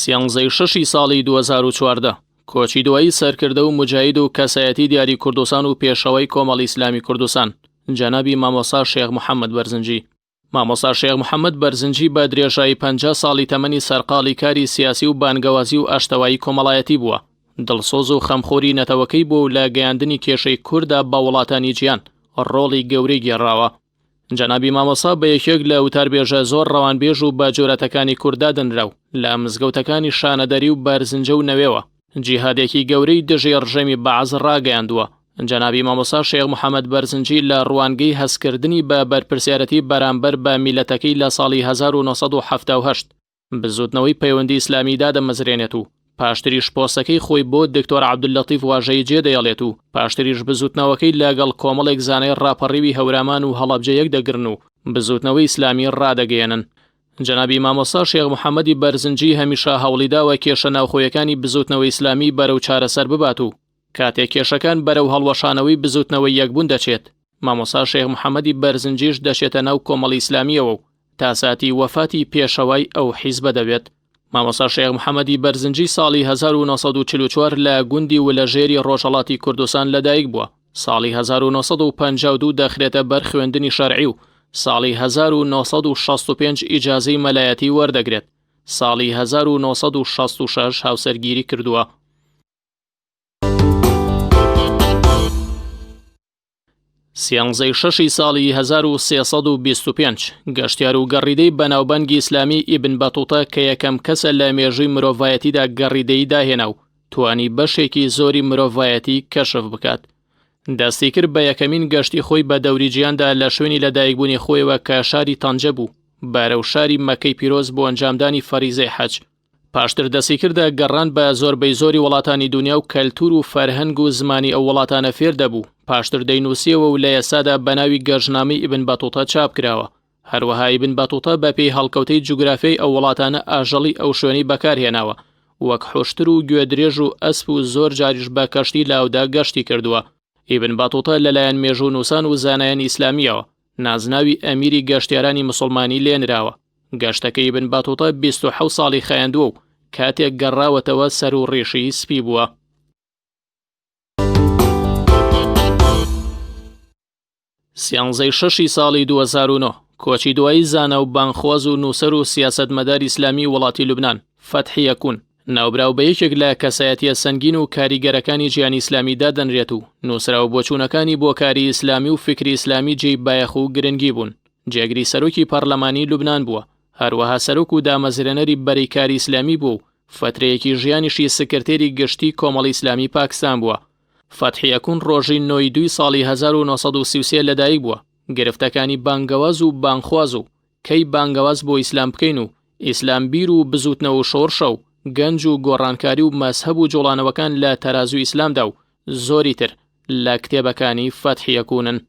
سیانزەی شەشی ساڵی 2014 کۆچی دوایی سەرکردە و موجاهید و کەسایەتی دیاری کوردستان و پێشەوای کۆمەڵی ئیسلامی کوردستان جەنابی مامۆستا شێخ محەممەد بەرزنجی. مامۆستا شێخ محەممەد بەرزنجی بە درێژایی 50 ساڵی تەمەنی سەرقاڵی کاری سیاسی و بانگەوازی و ئاشتەوایی کۆمەڵایەتی بووە، دڵسۆز و خەمخۆری نەتەوەکەی بووە و لە گەیاندنی کێشەی کورددا بە وڵاتانی جیهان ڕۆڵی گەورەی گێڕاوە. جەنابی مامۆستا بە یەکێک لە وتاربێژە زۆر ڕەوانبێژ و بە جورەتەکانی کورد دادەنرا و لە مزگەوتەکانی شانەدەری و بەرزنجە و نەوێوە جیهادێکی گەورەی دژی ڕژێمی بەعس ڕاگەیاندووە. جەنابی مامۆستا شێخ محەمەد بەرزنجی لە ڕوانگەی هەستکردنی بە بەرپرسیارەتی بەرامبەر بە میللەتەکەی لە ساڵی 1978 بزووتنەوەی پەیوەندی ئیسلامی دادەمەزرێنێت و پاشتریش پۆستەکەی خۆی بۆ دکتۆر عەبدوللەتیف واژەیی جێدەێڵێت و پاشتریش بزووتنەوەکەی لەگەڵ کۆمەڵێک زانای ڕاپەڕیوی هەورامان و هەڵەبجە یەکدەگرن و بزووتنەوەی ئیسلامی ڕادەگەیەنن. جەنابی مامۆستا شێخ محەمەدی بەرزنجی هەمیشە هەوڵیداوە کێشە ناوخۆیەکانی بزووتنەوەی ئیسلامی بەرەو چارەسەر ببات و کاتێک کێشەکان بەرەو هەڵوەشانەوەی بزووتنەوەی یەکبوون دەچێت، مامۆستا شێخ محەمەدی بەرزنجیش دەچێتە ناو کۆمەڵی ئیسلامییەوە و تا ساتی وەفاتی پێشەوای ئەو حیزبە دەبێت. مامۆستا شێخ محەمەدی بەرزنجی ساڵی 1944 لە گوندی ولەژێری ڕۆژهەڵاتی کوردستان لەدایک بووە، ساڵی 1952 دەخرێتە بەر خوێندنی شەرعی و ساڵی 1965 ئیجازەی مەلایەتی وەردەگرێت، ساڵی 1966 هاوسەرگیری کردووە. سیانزەی شەشی ساڵی 1325 گەشتیار و گەڕیدەی بەناوبانگی ئیسلامی ئیبن بەتوتە کە یەکەم کەسە لە مێژووی مرۆڤایەتیدا گەڕیدەی داهێنا و توانی بەشێکی زۆری مرۆڤایەتی کەشف بکات دەستی کرد بە یەکەمین گەشتی خۆی بە دەوری جیهاندا لە شوێنی لەدایکبوونی خۆیەوە کە شاری تەنجە بوو بەرەو شاری مەکەی پیرۆز بۆ ئەنجامدانی فەریزەی حەج پاشتر دەستیکردە گەڕان بە زۆربەی زۆری وڵاتانی دونیا و کەلتور و فەرهەنگ و زمانی ئەو وڵاتانە فێر دەبوو، پاشتر دەینووسیەوە و لە ئێستادا بە ناوی گەشتنامەی ئیبن بەتوتە چاپ کراوە. هەروەها ئیبن بەتوتە بە پێی هەڵکەوتەی جوگرافیای ئەو وڵاتانە ئاژەڵی ئەو شوێنەی بەکار هێناوە، وەک حوشتر و گوێدرێژ و ئەسپ و زۆر جاریش بە کەشتی لە ئاودا گەشتی کردووە. ئیبن بەتوتە لەلایەن مێژوونووسان و زانایانی ئیسلامییەوە نازناوی ئەمیری گەشتیارانی موسڵمانی لێنراوە. گەشتەکەی ئیبن بەتوتە 27 ساڵی خایاندووە و کاتێک گەڕاوەتەوە سەر و ڕیشی سپی بووە. سیانزەی شەشی ساڵی 2009 کۆچی دوایی زانا و بانگخواز و نووسەر و سیاسەتمەدار ئیسلامی وڵاتی لوبنان فەتحی ئەکون ناوبراو بە یەکێک لە کەسایەتییە سەنگین و کاریگەرەکانی جیهانی ئیسلامی دادەنرێت و نووسراو بۆچوونەکانی بۆ کاری ئیسلامی و فیکری ئیسلامی جێی بایەخ و گرنگی بوون. جێگری سەرۆکی پەڕلەمانی لوبنان بووە، هەروەها سەرۆک و دامەزرێنەری بەرەی کاری ئیسلامی بووە و فەترەیەکی ژیانیشی سکرتێری گشتی کۆمەڵی ئیسلامی پاکستان بووە. فەتحی ئەکون ڕۆژی نۆ ی دووی ساڵی 1933 لەدایک بووە. گرفتەکانی بانگەواز و بانگخواز و کەی بانگەواز بۆ ئیسلام بکەین و ئیسلام بیر و بزووتنەوە و شۆڕشە و گەنج و گۆڕانکاری و مەزهەب و جوڵانەوەکان لە تەرازووی ئیسلامدا و زۆری تر لە کتێبەکانی فەتحی ئەکونن.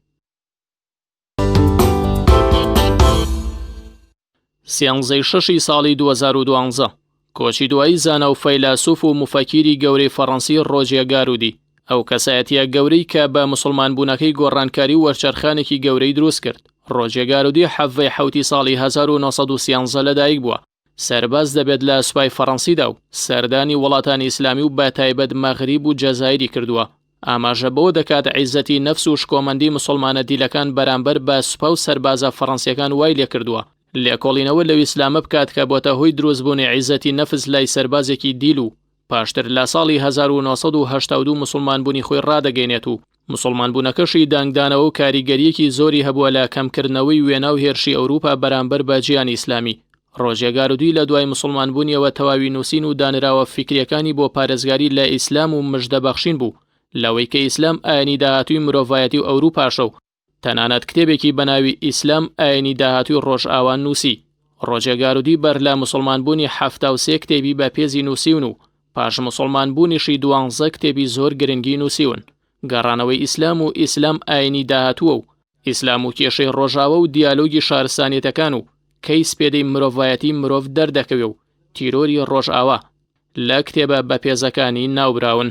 سیانزەی شەشی ساڵی 2012 کۆچی دوایی زانا و فەیلاسوف و موفەکیری گەورەی فەڕەنسی ڕۆجێ گارودی، ئەو کەسایەتییە گەورەی کە بە موسڵمانبوونەکەی گۆڕانکاری و وەرچەرخانێکی گەورەی دروست کرد. ڕۆجێ گارودی حەڤەی حەوتی ساڵی 1913 لەدایک بووە، سەرباز دەبێت لە سوپای فەڕەنسیدا و سەردانی وڵاتانی ئیسلامی و بەتایبەت مەغریب و جەزائیری کردووە. ئاماژە بەوە دەکات عیزەتی نەفس و شکۆمەندی موسڵمانە دیلەکان بەرامبەر بە سوپا و سەربازە فەڕەنسیەکان وای لێکردووە لێکۆڵینەوە لەو ئیسلامە بکات کە بۆتە هۆی دروستبوونی عیزەتی نەفس لای سەربازێکی دیل و پاشتر لە ساڵی 1982 موسڵمانبوونی خۆی ڕادەگەینێت و موسڵمانبوونەکەشی دەنگدانەوە و کاریگەرییەکی زۆری هەبووە لە کەمکردنەوەی وێنا و هێرشی ئەوروپا بەرامبەر بە جیهانی ئیسلامی. ڕۆژێ گارودی لە دوای موسڵمانبوونیەوە تەواوی نووسین و دانراوە فیکریەکانی بۆ پارێزگاری لە ئیسلام و مژدە بەخشین بوو لەوەی کە ئیسلام ئاینی داهاتووی مرۆڤایەتی و ئەوروپاشە و تەنانەت کتێبێکی بە ناوی ئیسلام ئاینی داهاتووی ڕۆژئاوا نووسی. ڕۆجێ گارودی بەر لە موسڵمانبوونی 73 کتێبی بە پێزی نووسیون و پاش موسڵمانبوونیشی دوانزە کتێبی زۆر گرنگی نووسیون. گەڕانەوەی ئیسلام و ئیسلام ئاینی داهاتووە و ئیسلام و کێشەی ڕۆژاوە و دیالۆگی شارستانیەتەکان و کەی سپێدەی مرۆڤایەتی مرۆڤ دەردەکەوێ و تیرۆری ڕۆژئاوا لە کتێبە بەپێزەکانی ناوبراون.